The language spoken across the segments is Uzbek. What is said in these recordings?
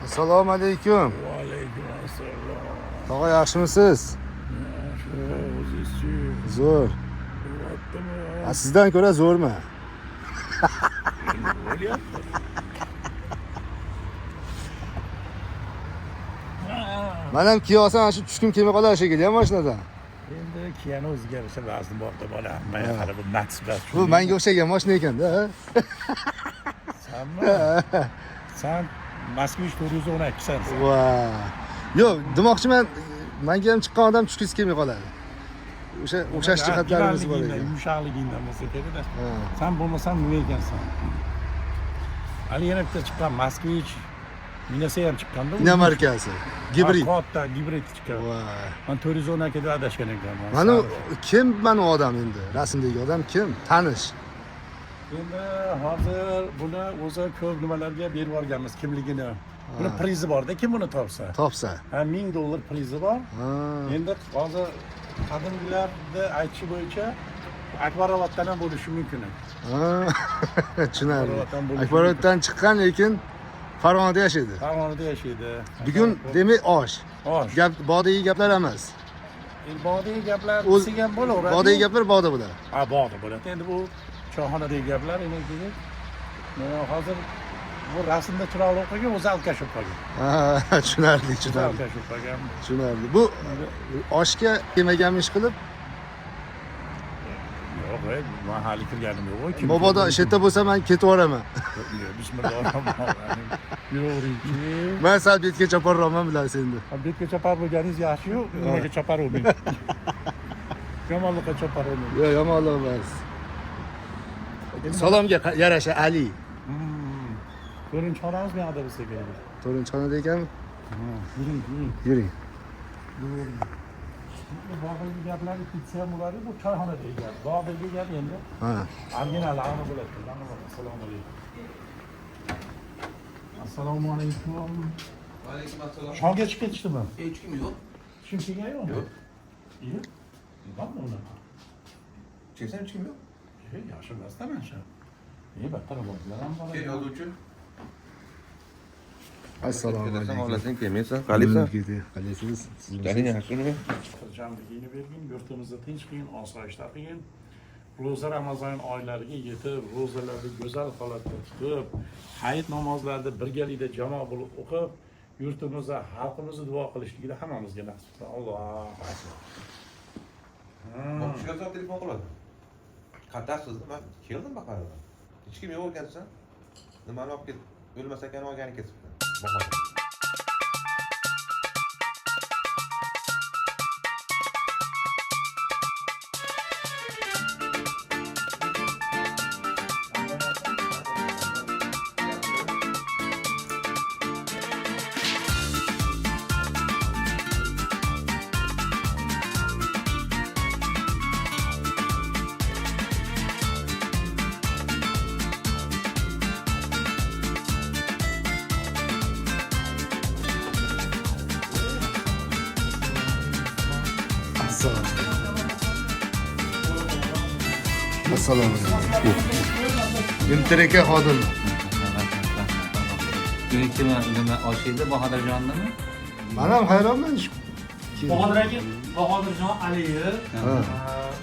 Assalomu alaykum. Va alaykum assalom. Tog'a, yaxshimisiz? Yaxshi, o'zingizchi? Zo'r. Bo'lyaptimi? Ha, sizdan ko'ra zo'rmi? Bo'lyapti. Man ham kiya olsam, shu tushkim kelmay qolar shekilli mashinadan. Endi kiyani o'ziga yarasha vazni borda, bolam. Men hali bu Matiz bilan. Bu menga o'xshagan mashina ekanda. Sanmi? San Moskvich 412 san. Sen. Va. Yo'q, demoqchiman, menga ham chiqqan odam tushkisi kelmay qoladi. O'sha o'xshash jihatlarimiz bor ekan. Yumshoqligingdan bo'lsa kerakda. Ha. San bo'lmasam nima ekansan? Hali yana bitta chiqqan Moskvich Minasa ham chiqqanda. Markasi. Gibrid. Katta gibrid chiqqan. Va. Man 412 da adashgan ekanman. Mana kim mana odam endi? Rasmdagi odam kim? Tanish. Endi hozir buni o'zi ko'p nimalarga berib yuborganmiz kimligini. Buni prizi borda, kim buni topsa. Topsa. Ha, $1000 prizi bor. Ha. Endi hozir qadimgilarni aytishi bo'yicha Akbaroboddan ham bo'lishi mumkin. Ha. Tushunarli. Akbaroboddan bo'lishi Akbaroboddan chiqqan, lekin Farg'onada yashaydi. Farg'onada yashaydi. Bugun demak osh. Osh. Gap bog'dagi gaplar emas. Endi bog'dagi gaplar O'z- desak ham bo'laveradi. Bog'dagi gaplar bog'da bo'ladi. Ha, bog'da bo'ladi. Endi bu choyxonadagi gaplar endi keyin hozir bu rasmda chiroyli o'qigan, o'zi alkash bo'lib qolgan. Ha, tushunarli, O'zi tushunarli. alkash bo'lib qolgan. Tushunarli. Bu oshga kelmaganmi ish qilib? Yo'q, ey, man hali kirganim yo'q. Kim Mabodo kirdi? shu yerda bo'lsa man ketib yuboraman. Yo'q, bismillahirrohmanirrohim. Yuraveringchi. Man sal betga choparroqman, bilasiz endi. Ha, betga chopar bo'lganingiz yaxshi-yu, nimaga chopar bo'lmang. Yomonlikqa chopar bo'lmang. Yo'q, yomonlik emas. Salomga yarasha Ali. To'rtinchi xonamiz bu yoqda bo'lsa kerak. To'rtinchi xonada ekan. Yuring, yuring. Yuring. Bu bog'dagi gaplarni ketsa ham bo'ladi, bu choyxonadagi gap. Bog'dagi gap endi Ha. original aniq bo'ladi. Aniq bo'ladi. Assalomu alaykum. Assalomu alaykum. Aleyküm assalom. Shomga chiqib ketishdimi? Hech kim yo'q. Hech kim kelgani yo'qmi? Yo'q. Iye. Bormi unaqa? Chelsam hech kim yo'q. E, yaxshi emasda mana shu. E, battar bolalar ham bor. Kel yozuvchi. Assalomu alaykum. Olasang kelmaysan. Qalaysan? Qalaysiz? Galing yaxshimi? Xotirjamligingni bergin, yurtimizni tinch qilgin, osoyishta qilgin. Ro'za Ramazon oylariga yetib, ro'zalarni go'zal holatda tutib, hayit namozlarini birgalikda jamoa bo'lib o'qib, yurtimizda xalqimizni duo qilishligini hammamizga nasib qilsin. Allohu akbar. Tushgan soat telefon qiladi. Qaytasiz? Man keldim baqarada. Hech kim yo'q ekansan. Nimani olib ket, o'lmas ekan olgani ketibdi. Bahodir. Assalomu alaykum. Assalomu alaykum. Imtir aka xodim. Bugun kim nima osh yedi? Bahodirjonnimi? Man ham hayronman shu. Bahodir aka, Bahodirjon Aliyev Ha.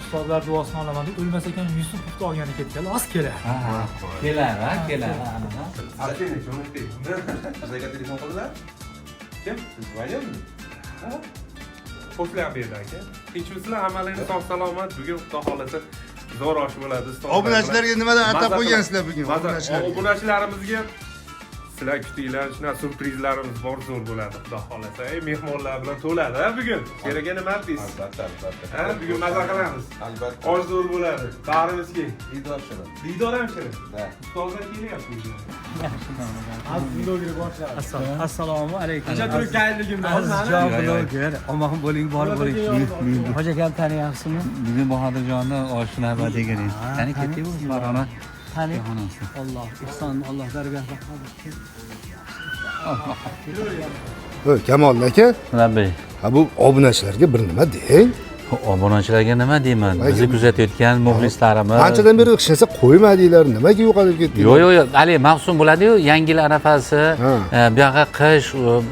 Ustozlar duosini olaman deb o'lmas ekan Yusupovni olgani ketganlar oz keladi. Kelar, ha, kelar. Bizlarga telefon qildilar. Kim? Siz звонили? После обеда aka. Tinchmisizlar, hammalaringiz sog' salomat. Bugun xudo xolasa zo'r osh bo'ladi. Ustozlar Obunachilarga nimadan bilan. atab Maza qo'ygansizlar bugun? Maza- Obunachilarga. Obunachilarimizga sizlar kutinglar, shunaqa syurprizlarimiz bor, zo'r bo'ladi, xudo xolasa. Ey, mehmonlar bilan to'ladi, ha bugun. Sher aka nima deysiz? Albatta, albatta. Ha, bugun maza qilamiz. Albatta. Osh zo'r bo'ladi. Bag'rimiz keng. Diydor shirin. Diydor ham shirin. Da. Ustozlar kelyapti o'sha. Assalomu alaykum. Azizjon bloger, omon bo'ling, bor bo'ling. Hoji akam taniyapsizmi? Bugun Bahodirjonni oshi navbatiga keling. Qani ketdik u Farg'ona. Qani? Xonasi. Alloh ihson, Alloh dargohida qabul qilsin. Ey, Kamol aka, Labbay. ha bu obunachilarga bir nima deng. Obunachilarga nima deyman? Bizni kuzatayotgan muxlislarimiz. Anchadan beri hech narsa qo'ymadinglar, nimaga yo'qolib ketdinglar? Yo'q, yo'q, yo'q. Hali mavsum bo'ladi-yu, yangi yil arafasi, bu yoqqa qish,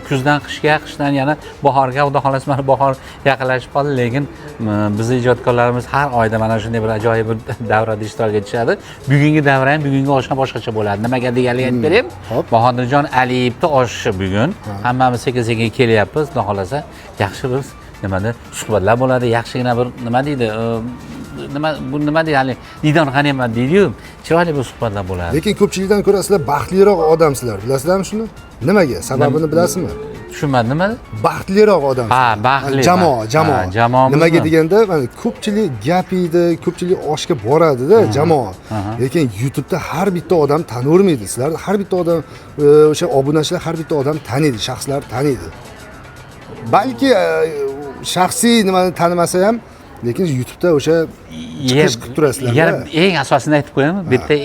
kuzdan qishga, qishdan yana bahorga, xudo xolasa mana bahor yaqinlashib qoldi, lekin bizni ijodkorlarimiz har oyda mana shunday bir ajoyib bir davrada ishtirok etishadi. Bugungi davra ham, bugungi osh ham boshqacha bo'ladi. Nimaga deganligini aytib beraymi? Hop. Bahodirjon Aliyevni oshi bugun. Hammamiz sekin-sekin kelyapmiz, xudo xolasa yaxshi bir nimada suhbatlar bo'ladi, yaxshigina bir nima deydi, nima bu nima deydi, hali diydor g'animat deydi-yu, chiroyli bir suhbatlar bo'ladi. Lekin ko'pchilikdan ko'ra sizlar baxtliroq odamsizlar, bilasizlarmi shuni? Nimaga? Sababini bilasizmi? Tushunmadim, nima? Baxtliroq odamsizlar. Ha, baxtli. Jamoa, jamoa. Ha, jamoamizmi? Nimaga deganda, mana ko'pchilik gap yeydi, ko'pchilik oshga boradi-da, jamoa. Lekin YouTube'da har bitta odam tanivermaydi. Sizlar har bitta odam, o'sha obunachilar har bitta odam taniydi, shaxslar taniydi. Balki shaxsiy nimani tanimasa ham, lekin YouTube'da o'sha chiqish qilib turasizlar. Yana eng asosini aytib qo'yaymi? Bu yerda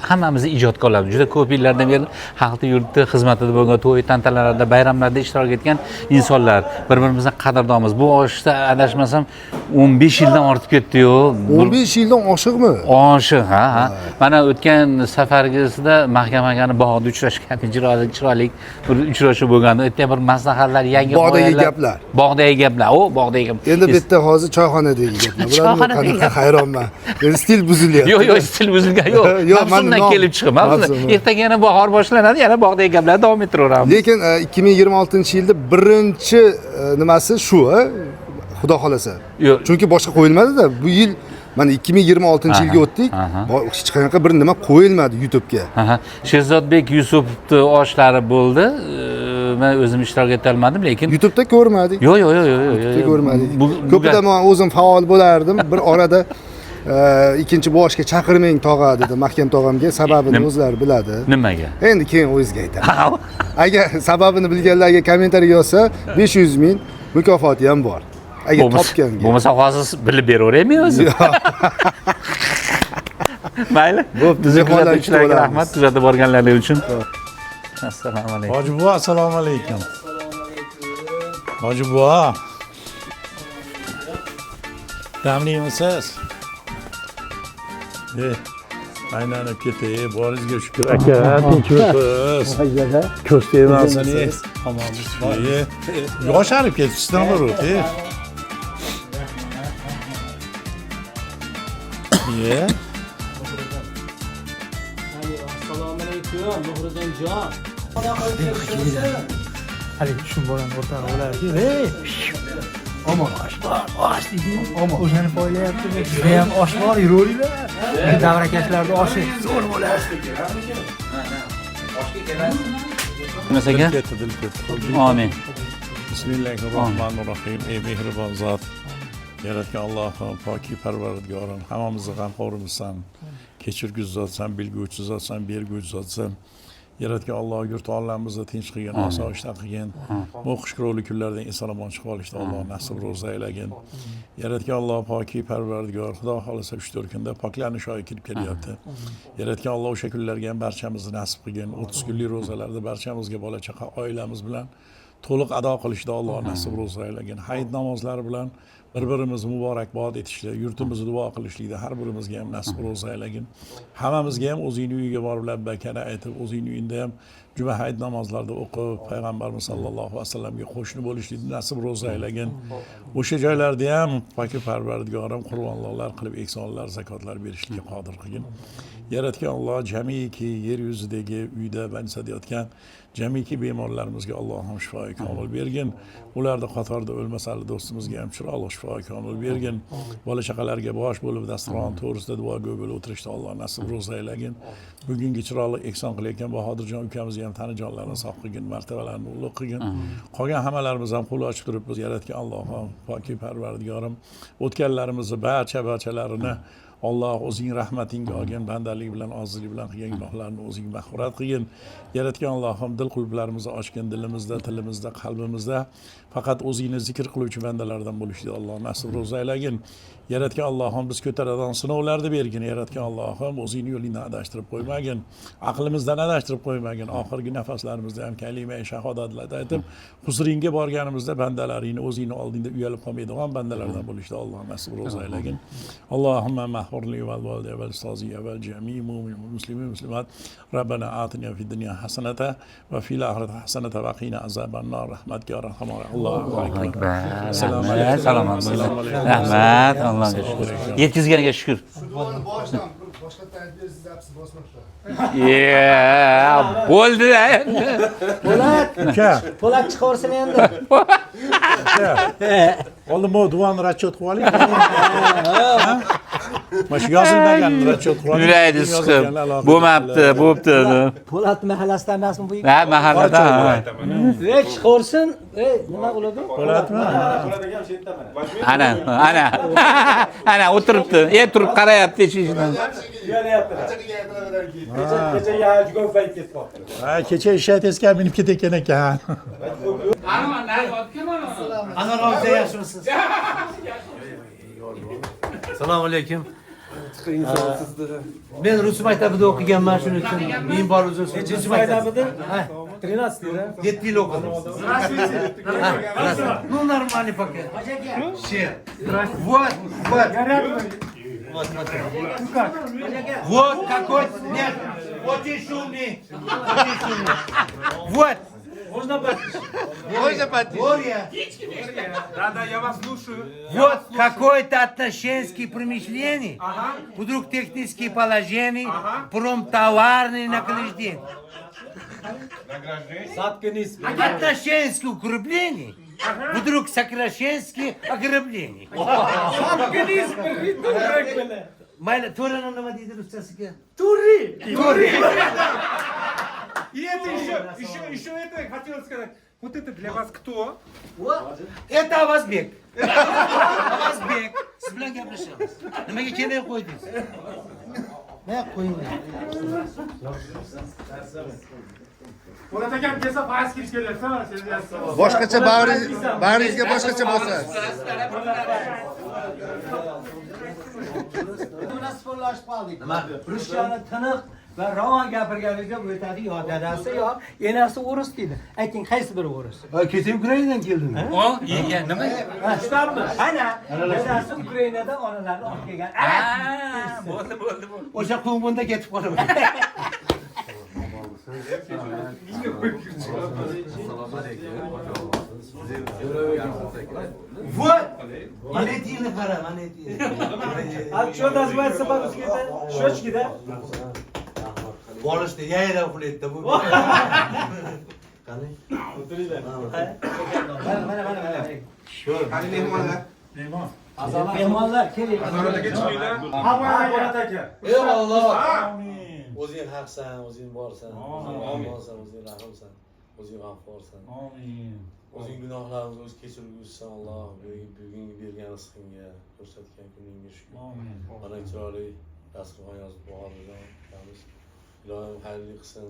hammamiz ijodkorlar, juda ko'p yillardan beri xalqni yurtni xizmatida bo'lgan, to'y tantanalarda, bayramlarda ishtirok etgan insonlar, bir-birimizdan qadrdonmiz. Bu oshda adashmasam 15 yildan ortib ketdi-yu. 15 yildan oshiqmi? Oshiq, ha, ha. Mana o'tgan safargisida mahkamagani bog'da uchrashgan, chiroyli bir uchrashuv bo'lgandi. U yerda bir maslahatlar, yangi Bog'dagi gaplar. Bog'dagi gaplar, o bog'dagi gap. Endi bu yerda hozir choyxonadagi gaplar. Choyxonadagi Qanaqa hayronman. Endi stil buzilyapti. Yo'q, yo'q, stil buzilgan yo'q. Yo'q, Mavsumdan kelib chiqib, mavsum. Ertaga yana bahor boshlanadi, yana bog'dagi gaplar davom ettiraveramiz. Lekin 2026-yilda birinchi nimasi shu, xudo xolasa. Yo'q. Chunki boshqa qo'yilmadi-da. Bu yil mana 2026-yilga o'tdik. Hech qanaqa bir nima qo'yilmadi YouTube'ga. Sherzodbek Yusufning oshlari bo'ldi. Men o'zim ishtirok eta olmadim, lekin YouTube'da ko'rmadik. Yo'q, yo'q, yo'q, yo'q, YouTube'da ko'rmadik. Ko'pida men o'zim faol bo'lardim. Bir orada ikkinchi bu oshga chaqirmang tog'a dedi Mahkam tog'amga, sababini o'zlari biladi. Nimaga? Endi keyin o'zingizga aytaman. Agar sababini bilganlarga kommentariy yozsa 500 ming mukofoti ham bor. Agar topganga. Bo'lmasa hozir bilib beraveraymi o'zim? Mayli. Bo'pti, Bizni mehmonlar kuzatuvchilarga kutib rahmat, kuzatib borganlari uchun. Assalomu alaykum. Hoji buva, assalomu alaykum. Hoji buva. Damlimisiz? Aylanib ketay, boringizga shukur aka, tinchmisiz? Ko'z tegmasin. Yosharib ketibsiz, наоборот. Assalomu alaykum, Muhriddinjon. Hali shu bolani o'rtog'i bo'lardi. Ey, omon osh bor, osh deydi. Omon. O'shani poylayapti. Bizda ham osh bor, yuraveringlar. Davrakashlarda oshi zo'r bo'ladi. Nima aka? Ketdi, dil ketdi. Amin. Bismillahirrohmanirrohim. Ey mehribon zot, yaratgan Allohim, poki parvardigorim, hammamizni g'amxo'rimizsan, kechirguchi zotsan, bilguvchi zotsan, berguvchi zotsan. Yaratgan Alloh yurt olamimizni tinch qilgin, osoyishta qilgin. Bu xushkirovli kunlardan eson omon chiqib olishda Alloh nasib ro'za aylagin. Yaratgan Alloh poki parvardigor, Xudo xolasa 3-4 kunda poklanish oyi kirib kelyapti. Yaratgan Alloh o'sha kunlarga ham barchamizni nasib qilgin. 30 kunlik ro'zalarda barchamizga bola chaqa oilamiz bilan to'liq ado qilishda Alloh nasib ro'za aylagin. Hayit namozlari bilan bir-birimizni muborakbod etishlik, yurtimizni duo qilishlikda har birimizga ham nasib ro'za aylagin. Hammamizga ham o'zingning uyiga borib labbakani aytib, o'zingning uyingda ham juma hayit namozlarida o'qib, payg'ambarimiz sallallohu alayhi vasallamga qo'shni bo'lishlikni nasib ro'za aylagin. O'sha joylarda ham poki parvardigorim qurbonliklar qilib, ehsonlar, zakotlar berishlikka qodir qilgin. Yaratgan Alloh jamiki yer yuzidagi uyda vansada yotgan jamiki bemorlarimizga Allohim shifoi komil bergin. Ularni qatorida o'lmasali do'stimizga ham chiroyli shifoi komil bergin. Bola chaqalarga bosh bo'lib dasturxon to'g'risida duogo'y bo'lib o'tirishda Alloh nasib ro'za aylagin. Bugungi chiroyli ehson qilayotgan Bahodirjon ukamizga ham tanajonlarini sog' qilgin, martabalarini ulug' qilgin. Qolgan hammalarimiz ham qo'l ochib turibmiz. Yaratgan Allohim, poki parvardigorim, o'tganlarimizni barcha barchalarini Alloh o'zing rahmatingga olgin, bandalik bilan, ojizlik bilan qilgan gunohlarni o'zing mag'firat qilgin. Yaratgan Allohim, dil qulflarimizni ochgin, dilimizda, tilimizda, qalbimizda faqat o'zingni zikr qiluvchi bandalardan bo'lishni Alloh nasib ro'za aylagin. Yaratgan Allohim, biz ko'taradigan sinovlarni bergin. Yaratgan Allohim, o'zingni yo'lingdan adashtirib qo'ymagin, aqlimizdan adashtirib qo'ymagin. Oxirgi nafaslarimizda ham kalimai shahodatlarni aytib, huzuringga borganimizda bandalaringni o'zingni oldingda uyalib qolmaydigan bandalardan bo'lishni Alloh nasib ro'za aylagin. Allohumma maghfirli val validayya val ustoziyya val jami mu'min muslimin muslimat. Rabbana atina fid dunya hasanata va fil oxirati hasanata va qina azaban nar. Rahmatga arhamar. Allohu akbar. Assalomu alaykum. Salomat bo'ling. Assalomu alaykum. Rahmat, Allohga shukur. Yetkazganiga shukur. Duoni boshidan boshqatdan aytib bersiz, zapis bosmoqda. Yeah, bo'ldi endi. Po'lat, Uka, Po'lat chiqaversin endi. Uka. Oldin bu duoni расчёт qilib oling. Ha? Mana shu yozilmaganini расчёт qilib oling. Yuragini siqib. Bo'lmabdi, bo'pti. Po'lat mahallasidan emasmi bu? Ha, mahallada. Ha. Ey, chiqaversin. Ey, nima bo'ladi? Po'latmi? Ana, ana. Ana o'tiribdi. E, turib qarayapti eshikdan. Ha, kecha eshak tezkor minib ketayotgan ekan. Anor aka, yaxshimisiz? Assalomu alaykum. Men rus maktabida o'qiganman, shuning uchun ming bor uzr. Rus maktabida? Ha, 13 да? 7 yil o'qidim. Ha, ну, нормально пока. Все. Вот, вот. Вот, смотри. Вот какой, нет, очень шумный. Очень шумный. Вот. Можно потише? Можно потише? Да, да, я вас слушаю. Вот какое-то отношенские промышление, вдруг технические положения, промтоварные награждения. Заткнись. Отношенские укрепления, вдруг сокращенские ограбления. Заткнись, Mayli, to'rani nima deydi ruschasiga? Тури. To'ri. И это еще, еще, еще это хотел сказать. Вот это для вас кто? Это Avazbek. Avazbek. Siz bilan gaplashamiz. Nimaga kelmay qo'ydingiz? Nima qo'ying? Po'lat akam kelsa fayz kirish kerak, Boshqacha bag'ringizga boshqacha bosasiz. Bilan sporlashib qoldik. Ruschani tiniq va ravon gapirganingizda bu aytadi, yo dadasi yo enasi o'ris deydi. Ayting, qaysi biri o'ris? Kecha Ukrainadan keldim. O, nima? Tushunarmi? Ana, dadasi Ukrainadan onalarini olib kelgan. Ha, bo'ldi, bo'ldi, bo'ldi. O'sha quvg'inda ketib qolaman. Вот! Monetini qara, monetini. А что называется по-русски это? Щечки, да? Bolishda yayrab uxlaydi bu. Qani? Mana, mana, mana, mana. Qani mehmonlar? Mehmonlar keling. Azoratga chiqinglar. Po'lat aka. Ey Alloh! O'zing haqsan, o'zing borsan, o'zing rahmonsan, o'zing rahimsan, o'zing g'afforsan. Amin. O'zing gunohlarimizni o'z kechirguvchisan Alloh. Bugungi bergan rizqingga, ko'rsatgan kuningga shukr. Amin. Mana chiroyli dasturxon yozib Bahodirjon ukamiz. Ilohim xayrli qilsin.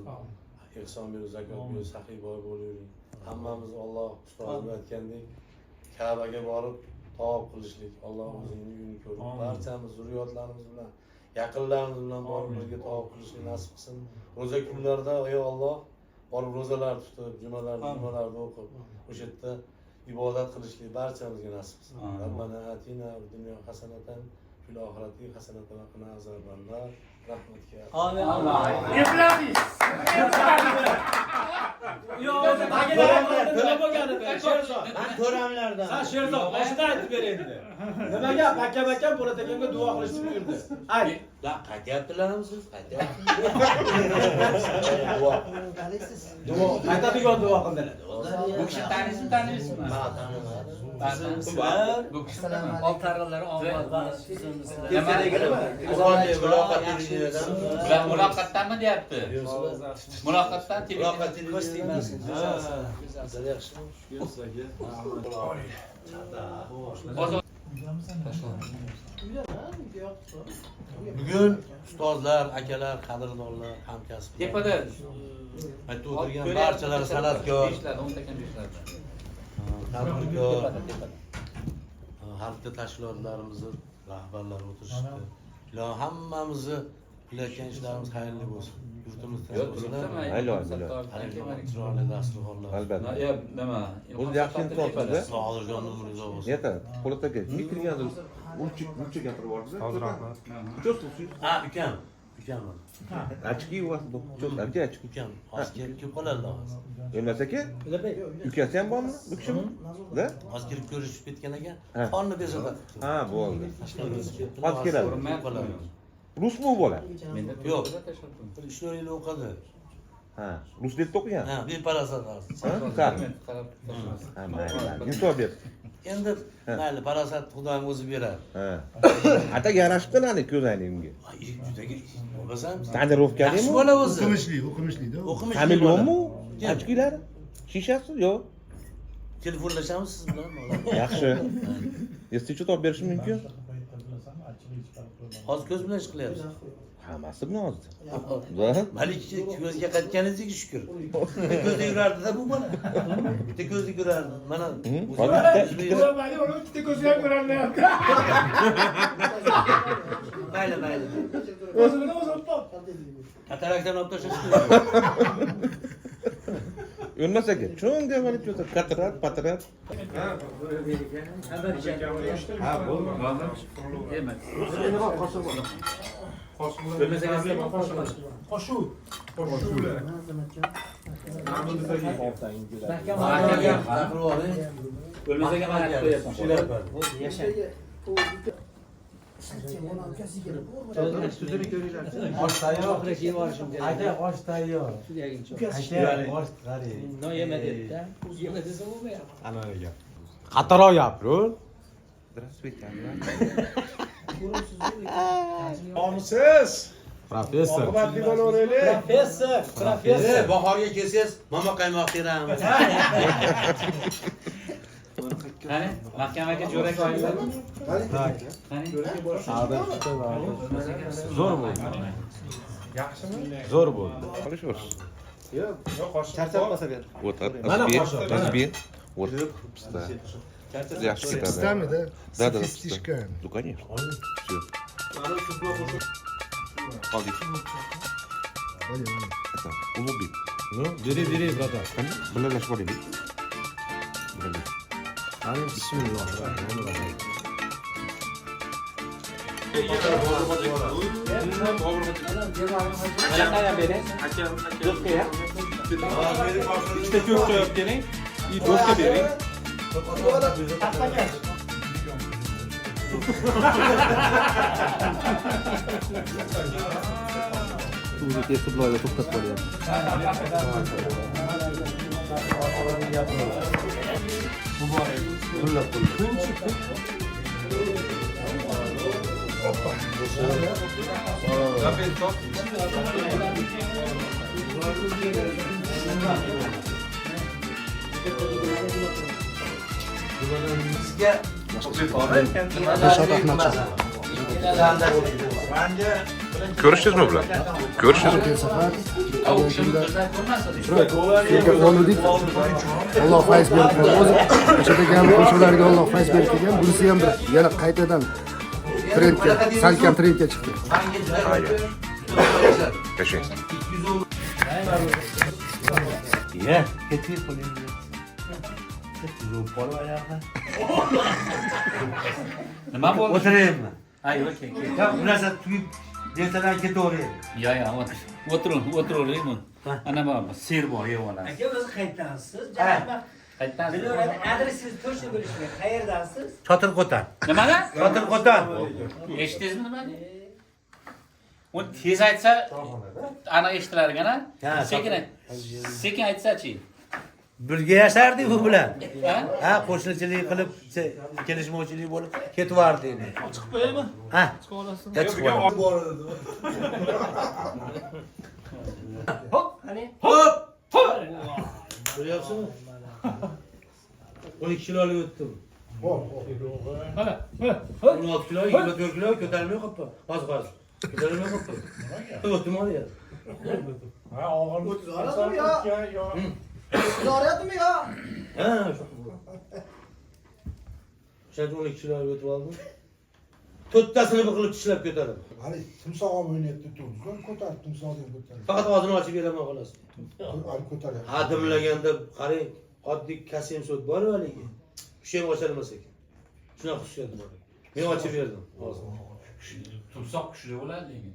Ehson berib, zakot berib, saxiy boy bo'lavering. Hammamiz Alloh ustozimiz aytgandek Ka'baga borib tavof qilishlik, Alloh o'zingni uyini ko'rib, barchamiz zurriyotlarimiz bilan, yaqinlarimiz bilan borib birga tavof qilishni nasib qilsin. Ro'za kunlarida ey Alloh borib ro'zalar tutib, jumalarda o'qib, o'sha yerda ibodat qilishlik barchamizga nasib qilsin. Rabbana atina fid dunya hasanatan fil oxirati hasanatan va qina azabannar. Rahmatga. Amin. Evladingiz. Yo, o'zi nima bo'lgan edi? Sherzod. Men ko'ramlardan. San Sherzod, boshida aytib ber endi. Nimaga Makka Po'lat akamga duo qilishni buyurdi? Ayt. La qaytyaptilarmi siz? Qaytyaptilar. Duo, qaytadigan duo qildilar. Bu kishi taniysizmi, tanimaysizmi? Men tanimadim. Bu kishi Oltarlar omad va tuzumsizlar. Muloqot televideniyada. Bular muloqotdanmi deyapti? Muloqotdan Muloqot televideniya. Ko'z tegmasin. Sizlar yaxshimi? Bugun ustozlar, akalar, qadrdonlar, hamkasblar. Tepada Aytib o'tirgan barchalar san'atkor, Beshlarda, o'nta kam beshlarda. tadbirkor, Tepada, tepada. Har bitta tashkilotlarimizni rahbarlari o'tirishibdi. Ilohim hammamizni qilayotgan ishlarimiz xayrli bo'lsin. Yurtimiz tinch Yo'q, bo'lsin. turibdi. Mayli, mayli. Chiroyli dasturxonlar. Albatta. Yo, nima? O'zi yaxshi insonsiz-da. Sog'liq umri uzoq bo'lsin. Niyat, Po'lat aka, kim kirgandir? Uncha gapirib yubordingiz. Hozir rahmat. Чувствую. Ha, ukam. Ukam. Очки у вас, что, а где очки? Ukam. Hozir kelib kelib qoladilar hozir. O'lmas aka, ukasi ham bormi? Bu kishimi? Da? Hozir kelib ko'rishib ketgan ekan. Ha. Qonni bezovta qilib. Ha, bo'ldi. Hozir Hozir keladi. Kelib qoladi. Rusmi u bola? Menda Yo'q. tashlab qo'ying. Bir 3-4 yil o'qidi. Ha, rus tilida o'qigan. Ha, beparasat hozir. Ha, sar. Qarab tashlab. Ha, mayli, mayli. Insof ber. Endi mayli, parasat Xudoyim o'zi beradi. Ha. Ata yarashibdi hali ko'zoynak unga. Ay, juda bo'lmasam. Tonirovkadimi? Yaxshi bola o'zi. O'qimishli, o'qimishli-da. O'qimishli. Kameleonmi? Kim? Ochkilari? Shishasi yo'q. Telefonlashamiz siz bilan. bola. Yaxshi. Если что, topib berishim mumkin. Hozir ko'z bilan ish qilyapsiz. Hammasi bilan hozir. Da? Malik ko'zga qaytganingizga shukur. Bitta ko'zda yurardi-da bu bola. Bitta ko'zda yurardi. Mana Hozir bitta Ikkita ko'zi ham ko'radi. Mayli, mayli. O'zini o'zi Katarakdan olib tashlash kerak. O'lmas aka, cho'ng deb olib ketadi, katrat, patrat. Ha, bo'ldi. Emas. O'lmas aka, qoshuv. Qoshuvlar. Chaqirib oling. O'lmas aka mana aytib qo'yapman. Yashang. Osh tayyor. Oxiri kiyib olishim kerak. Aka, osh tayyor. Aka, osh qarang. No yema dedi-da. Yema desa bo'lmayapti. Qattiqroq gapir. Здравствуйте. Omsiz. Professor. Oqibatli bo'laveraylik. Professor, professor. Bahorga kelsangiz, momo qaymoq teramiz. Qani, Mahkam aka jo'rak olinglar. Qani. Zo'r bo'ldi. Yaxshimi? Zo'r bo'ldi. Olishaversin. Yo'q, qoshiq. Charchab qolsa ber. Вот, Mana azbe, qoshiq. azbe. Вот, pista. Yaxshi ketadi. Pistami, da? Да, да, да, Fistishka. Ну, конечно. Всё. Oldik. Это, Ulug'bek. Ну, beri beri, братан. Qani, birgalashib olaylik. Birgalashib. Qani bismillah. Ikkita ko'k choy olib keling. И do'stga bering. Tuzni kesib loyda to'xtab qolyapti. Sizga Dilshod Ahmadshah. Ko'rishdingizmi bilan? Ko'rishdingizmi? O'tgan safar kunda qoldik. Alloh fayz berib qoldi. O'zi o'sha ham qo'shiqlarga Alloh fayz berib kelgan. Bunisi ham bir yana qaytadan trendga, salkam trendga chiqdi. Yashang. Ya, ketib qo'lingni. Yuvib qolib oyog'ini. Nima bo'ldi? O'tiraymi? Ha, yo'q, keyin, keyin. Ya, bu narsa tugib, ertadan ketaveraymi? Yo, yo, o'tir. O'tiring, o'tiravering. Ana bu sir bor, yeb olasiz. Aka, o'zi qayerdansiz? Qayerdansiz? Bilaveradi, adresingizni точно bilish kerak. Qayerdansiz? Chotirqo'tan. Nimadan? Chotirqo'tan. Eshitdingizmi nimani? Uni tez aytsa aniq eshitilar ekan, Ha, ha? Sekin ayt. Sekin aytsa-chi. Birga yashardik u bilan. Ha? Ha, qo'shnichilik qilib, kelishmovchilik bo'lib ketaverdik. Chiqib qo'yaymi? Ha. Chiqib olasiz. Chiqib olaman. Hop, qani. Hop! Ko'ryapsizmi? 12 kilolik o'tdim. Bor, bor. Mana, mana. 16 kilo, 24 kilo ko'tarilmay qolibdi. Hozir hozir. Ko'tarilmay qolibdi. O'tim olyapti. Ha, og'ir. O'ttiz oladimi yo? Yo. Zoryaptimi yo? Ha, shu. O'sha 12 kilo o'tib oldim. To'rttasini bir qilib tishlab ko'tardim. Hali timsoh olib o'ynayapti turdi. Ko'tarib, timsohni ham ko'tarib. Faqat og'zini ochib beraman xolos. Hali ko'taryapti. Ha, dimlaganda qarang, oddiy K700 bor haligi. O'sha ham ocholmas ekan. Shunaqa xususiyati bor ekan. Men ochib berdim hozir. Timsoh kuchli bo'ladi lekin.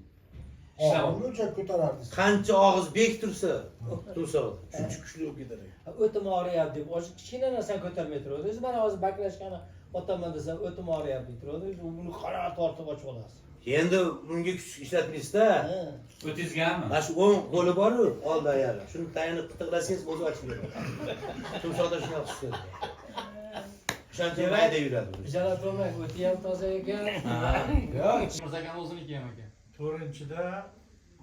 Og'irni uncha ko'tarardi. Qancha og'iz bek tursa, timsoh shuncha kuchli bo'lib ketar ekan. O'tim og'riyapti deb, o'sha kichkina narsani ko'tarmay turadi. O'zi mana hozir baklashkani otaman desam, o'tim og'riyapti deb turadi. O'zi buni qara tortib ochib olasiz. Endi bunga kuch ishlatmaysizda. Ha. O'tizgami? Mana shu o'ng qo'li bor-ku, oldi oyog'i. Shuni tayanib qitiqlasangiz o'zi ochib beradi. Timsohda shunaqa xususiyat bor. O'shancha mayda yuradi. Bu. Ijarat bo'lmang, o'ti ham toza ekan. Yo'q, Mirzakam o'ziniki ham ekan. To'rtinchida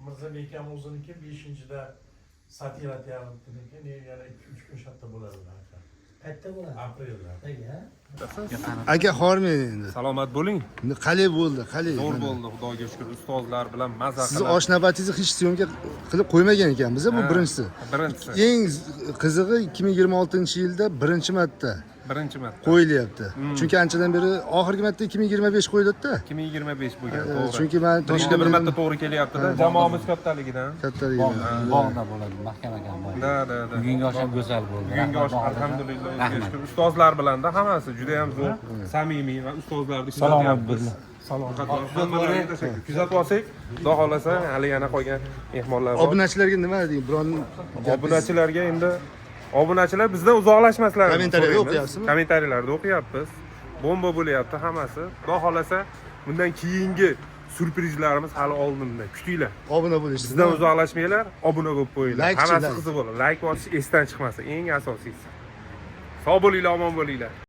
Mirzabek akam o'ziniki, beshinchida Satira teatriniki, yana 2-3 kun shu yerda bo'ladi aka. Qayerda bo'ladi? Aprelda. Nega? Aka hormang endi. Salomat bo'ling. Qalay bo'ldi, qalay. Zo'r bo'ldi, xudoga shukur. Ustozlar bilan maza Sizni qilib. osh navbatingizni hech syomka qilib qo'ymagan ekanmiz, bu Ha, birinchisi. Birinchisi. Eng qizig'i 2026-yilda birinchi marta Birinchi marta. qo'yilyapti. Chunki anchadan beri oxirgi marta 2025 qo'yildi-da. 2025 bo'lgan, to'g'ri. Chunki men Bir yilda bir Toshkentda marta to'g'ri kelyapti-da. Jamoamiz kattaligidan. kattaligidan. Bog'da bo'ladi, mahkam akam bog'. Da, da, da. Bugungi osh ham go'zal bo'ldi. Bugungi osh Rahmat, Bahodirjon. alhamdulillah o'ziga Rahmat. shukur. Ustozlar bilan-da hammasi juda ham zo'r, samimiy va ustozlarni Salomat kuzatyapmiz. Salomat. Tashakkur. Kuzatib olsak, xudo xohlasa hali yana qolgan mehmonlar bor. Obunachilarga nima deng? Biron Obunachilarga endi obunachilar bizdan uzoqlashmaslari. Kommentariyada o'qiyapsizmi? Kommentariyalarda o'qiyapmiz. Bomba bo'lyapti hammasi. Xudo xohlasa bundan keyingi syurprizlarimiz hali oldinda. Kutinglar. Obuna bo'lishsin. Bizdan uzoqlashmanglar, obuna bo'lib qo'yinglar. Like-chi, Hammasi like. qiziq bo'ladi. Like bosish esdan chiqmasin, eng asosiysi. Sog' bo'linglar, omon bo'linglar.